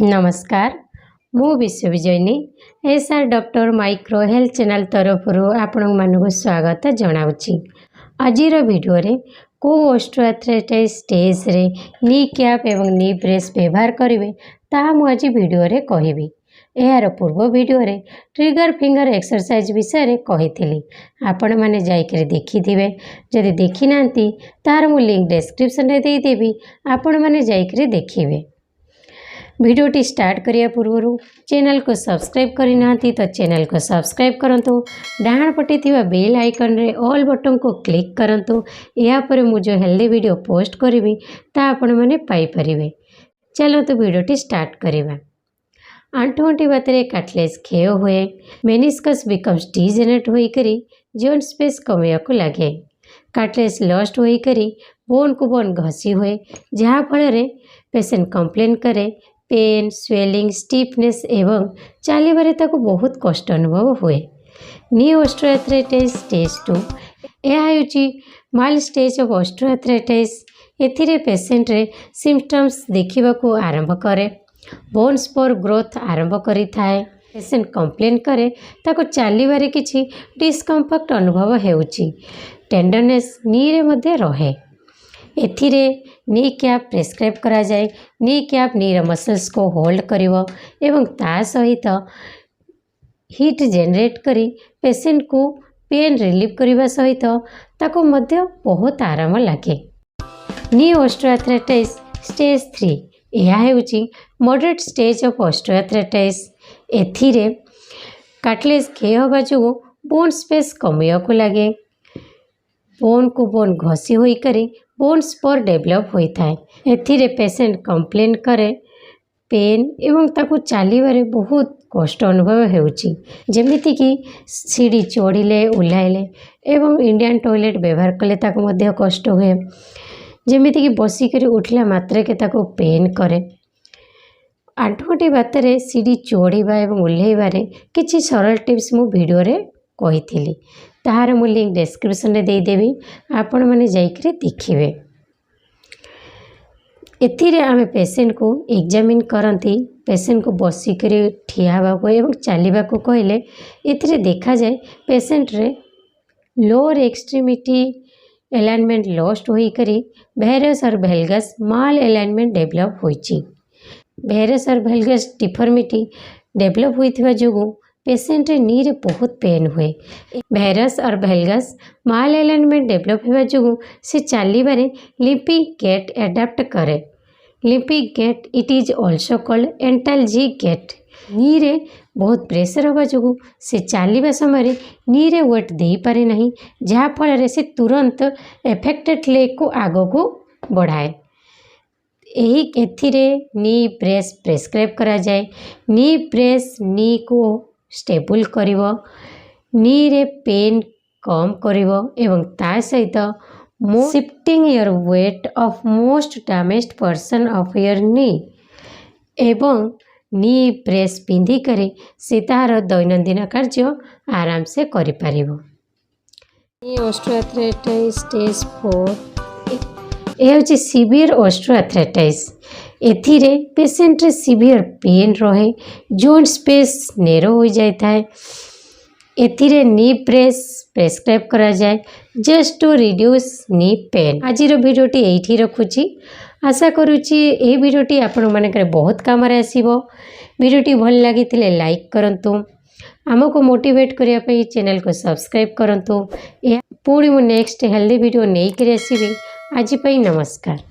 ନମସ୍କାର, ମୁଁ ବିଶ୍ୱବିଜୟିନୀ, S R doctor micro health channel ତରଫରୁ ଆପଣମାନଙ୍କୁ ସ୍ୱାଗତ ଜଣାଉଛି। ଆଜିର ଭିଡ଼ିଓରେ କେଉଁ ଅଷ୍ଟ୍ରୋଆଥ୍ରାଇଟିସ୍ ଷ୍ଟେଜ୍ରେ ନି କ୍ୟାପ୍ ଏବଂ ନି ବ୍ରେସ୍ ବ୍ୟବହାର କରିବେ, ତାହା ମୁଁ ଆଜି ଭିଡ଼ିଓରେ କହିବି। ଏହାର ପୂର୍ବ ଭିଡ଼ିଓରେ ଟ୍ରିଗର ଫିଙ୍ଗର ଏକ୍ସରସାଇଜ୍ ବିଷୟରେ କହିଥିଲି, ଆପଣମାନେ ଯାଇକରି ଦେଖିଥିବେ। ଯଦି ଦେଖିନାହାନ୍ତି, ତାହାର ମୁଁ ଲିଙ୍କ୍ ଡେସ୍କ୍ରିପସନ୍ରେ ଦେଇଦେବି, ଆପଣମାନେ ଯାଇକରି ଦେଖିବେ। ଭିଡ଼ିଓଟି ଷ୍ଟାର୍ଟ କରିବା ପୂର୍ବରୁ ଚ୍ୟାନେଲକୁ ସବସ୍କ୍ରାଇବ୍ କରିନାହାନ୍ତି ତ ଚ୍ୟାନେଲକୁ ସବସ୍କ୍ରାଇବ୍ କରନ୍ତୁ। ଡାହାଣ ପଟେ ଥିବା ବେଲ୍ ଆଇକନ୍ରେ ଅଲ୍ ବଟନ୍କୁ କ୍ଲିକ୍ କରନ୍ତୁ। ଏହାପରେ ମୁଁ ଯେଉଁ ହେଲ୍ଦି ଭିଡ଼ିଓ ପୋଷ୍ଟ କରିବି, ତାହା ଆପଣମାନେ ପାଇପାରିବେ। ଚାଲନ୍ତୁ, ଭିଡ଼ିଓଟି ଷ୍ଟାର୍ଟ କରିବା। ଆଣ୍ଠୁଗଣ୍ଠି ବାତରେ କାଟଲେଜ୍ କ୍ଷୟ ହୁଏ, ମେନିସ୍କସ୍ ବିକମ୍ସ ଡିଜେନେରେଟ୍ ହୋଇକରି ଜଏଣ୍ଟ ସ୍ପେସ୍ କମିବାକୁ ଲାଗେ। କାଟଲେଜ୍ ଲଷ୍ଟ ହୋଇକରି ବୋନ୍କୁ ବୋନ୍ ଘଷି ହୁଏ, ଯାହାଫଳରେ ପେସେଣ୍ଟ କମ୍ପ୍ଲେନ୍ କରେ ପେନ୍, ସ୍ୱେଲିଂ, ଷ୍ଟିଫନେସ୍ ଏବଂ ଚାଲିବାରେ ତାକୁ ବହୁତ କଷ୍ଟ ଅନୁଭବ ହୁଏ। ନି ଅଷ୍ଟ୍ରୋଆଥ୍ରାଇଟିସ୍ ଷ୍ଟେଜ୍ 2। ଏହା ହେଉଛି ମାଇଲ୍ଡ ଷ୍ଟେଜ୍ ଅଫ୍ ଅଷ୍ଟ୍ରୋଆଥ୍ରାଇଟିସ୍। ଏଥିରେ ପେସେଣ୍ଟରେ ସିମ୍ପଟମ୍ସ ଦେଖିବାକୁ ଆରମ୍ଭ କରେ, ବୋନ୍ ସ୍ପର୍ ଗ୍ରୋଥ୍ ଆରମ୍ଭ କରିଥାଏ। ପେସେଣ୍ଟ କମ୍ପ୍ଲେନ୍ କରେ ତାକୁ ଚାଲିବାରେ କିଛି ଡିସ୍କମ୍ଫର୍ଟ ଅନୁଭବ ହେଉଛି, ଟେଣ୍ଡରନେସ୍ ନିରେ ମଧ୍ୟ ରହେ। ଏଥିରେ ନି କ୍ୟାପ୍ ପ୍ରେସକ୍ରାଇବ୍ କରାଯାଏ। ନି କ୍ୟାପ୍ ନିର ମସଲ୍ସକୁ ହୋଲ୍ଡ କରିବ ଏବଂ ତା ସହିତ ହିଟ୍ ଜେନେରେଟ୍ କରି ପେସେଣ୍ଟକୁ ପେନ୍ ରିଲିଫ୍ କରିବା ସହିତ ତାକୁ ମଧ୍ୟ ବହୁତ ଆରାମ ଲାଗେ। ନି ଅଷ୍ଟ୍ରୋଆଥ୍ରାଇଟିସ୍ ଷ୍ଟେଜ୍ 3। ଏହା ହେଉଛି ମଡରେଟ୍ ଷ୍ଟେଜ୍ ଅଫ୍ ଅଷ୍ଟ୍ରୋଆଥ୍ରାଇଟିସ୍। ଏଥିରେ କାଟଲେଜ୍ କ୍ଷୟ ହେବା ଯୋଗୁଁ ବୋନ୍ ସ୍ପେସ୍ କମିବାକୁ ଲାଗେ। ବୋନ୍କୁ ବୋନ୍ ଘଷି ହୋଇକରି ବୋନ୍ ସ୍ପର୍ ଡେଭଲପ୍ ହୋଇଥାଏ। ଏଥିରେ ପେସେଣ୍ଟ କମ୍ପ୍ଲେନ୍ କରେ ପେନ୍ ଏବଂ ତାକୁ ଚାଲିବାରେ ବହୁତ କଷ୍ଟ ଅନୁଭବ ହେଉଛି, ଯେମିତିକି ସିଡ଼ି ଚଢ଼ିଲେ, ଓହ୍ଲାଇଲେ ଏବଂ ଇଣ୍ଡିଆନ୍ ଟଏଲେଟ୍ ବ୍ୟବହାର କଲେ ତାକୁ ମଧ୍ୟ କଷ୍ଟ ହୁଏ। ଯେମିତିକି ବସିକରି ଉଠିଲା ମାତ୍ରକେ ତାକୁ ପେନ୍ କରେ। ଆଣ୍ଠୁଗଣ୍ଠି ବାତରେ ସିଡ଼ି ଚଢ଼ିବା ଏବଂ ଓହ୍ଲାଇବାରେ କିଛି ସରଳ ଟିପ୍ସ ମୁଁ ଭିଡ଼ିଓରେ କହିଥିଲି, ତାହାର ମୁଁ ଲିଙ୍କ୍ ଡେସ୍କ୍ରିପସନ୍ରେ ଦେଇଦେବି, ଆପଣମାନେ ଯାଇକରି ଦେଖିବେ। ଏଥିରେ ଆମେ ପେସେଣ୍ଟକୁ ଏକ୍ଜାମିନ୍ କରନ୍ତି, ପେସେଣ୍ଟକୁ ବସିକରି ଠିଆ ହେବାକୁ ଏବଂ ଚାଲିବାକୁ କହିଲେ ଏଥିରେ ଦେଖାଯାଏ ପେସେଣ୍ଟରେ ଲୋଅର୍ ଏକ୍ସଟ୍ରିମିଟି ଆଲାଇନମେଣ୍ଟ ଲଷ୍ଟ ହୋଇକରି varus or valgus malalignment develop ହୋଇଛି। Varus or valgus deformity develop ହୋଇଥିବା ଯୋଗୁଁ ପେସେଣ୍ଟରେ ନିରେ ବହୁତ ପେନ୍ ହୁଏ। Varus or valgus malalignment develop ହେବା ଯୋଗୁଁ ସେ ଚାଲିବାରେ ଲିମ୍ପିଂ ଗେଟ୍ ଆଡାପ୍ଟ କରେ। Limping gait, it is also called antalgic gait। ନିରେ ବହୁତ ପ୍ରେସର ହେବା ଯୋଗୁଁ ସେ ଚାଲିବା ସମୟରେ ନିରେ ୱେଟ୍ ଦେଇପାରେ ନାହିଁ, ଯାହାଫଳରେ ସେ ତୁରନ୍ତ ଏଫେକ୍ଟେଡ଼ ଲେଗ୍କୁ ଆଗକୁ ବଢ଼ାଏ। ଏଥିରେ ନି ବ୍ରେସ୍ ପ୍ରେସକ୍ରାଇବ୍ କରାଯାଏ। ନି ବ୍ରେସ୍ ନିକୁ ଷ୍ଟେବୁଲ୍ କରିବ, ନିରେ ପେନ୍ କମ୍ କରିବ ଏବଂ ତା ସହିତ shifting your weight of most damaged portion of your knee ଏବଂ ନି ବ୍ରେସ୍ ପିନ୍ଧିକରି ସେ ତାହାର ଦୈନନ୍ଦିନ କାର୍ଯ୍ୟ ଆରାମସେ କରିପାରିବ। ଅଷ୍ଟ୍ରୋଆଥ୍ରାଇଟିସ୍ ଷ୍ଟେଜ୍ 4। ଏହା ହେଉଛି ସିଭିୟର ଅଷ୍ଟ୍ରୋଆଥ୍ରାଇଟିସ୍। ଏଥିରେ ପେସେଣ୍ଟରେ ସିଭିୟର ପେନ୍ ରହେ, ଜଏଣ୍ଟ ସ୍ପେସ୍ ନେରୋ ହୋଇଯାଇଥାଏ। ଏଥିରେ ନି ବ୍ରେସ୍ ପ୍ରେସକ୍ରାଇବ୍ କରାଯାଏ just to reduce knee pain। ଆଜିର ଭିଡ଼ିଓଟି ଏଇଠି ରଖୁଛି। ଆଶା କରୁଛି ଏହି ଭିଡ଼ିଓଟି ଆପଣମାନଙ୍କର ବହୁତ କାମରେ ଆସିବ। ଭିଡ଼ିଓଟି ଭଲ ଲାଗିଥିଲେ ଲାଇକ୍ କରନ୍ତୁ। ଆମକୁ ମୋଟିଭେଟ୍ କରିବା ପାଇଁ ଚ୍ୟାନେଲକୁ ସବସ୍କ୍ରାଇବ୍ କରନ୍ତୁ। ଏହା ପୁଣି ମୁଁ ନେକ୍ସଟ ହେଲ୍ଦି ଭିଡ଼ିଓ ନେଇକରି ଆସିବି। ଆଜି ପାଇଁ ନମସ୍କାର।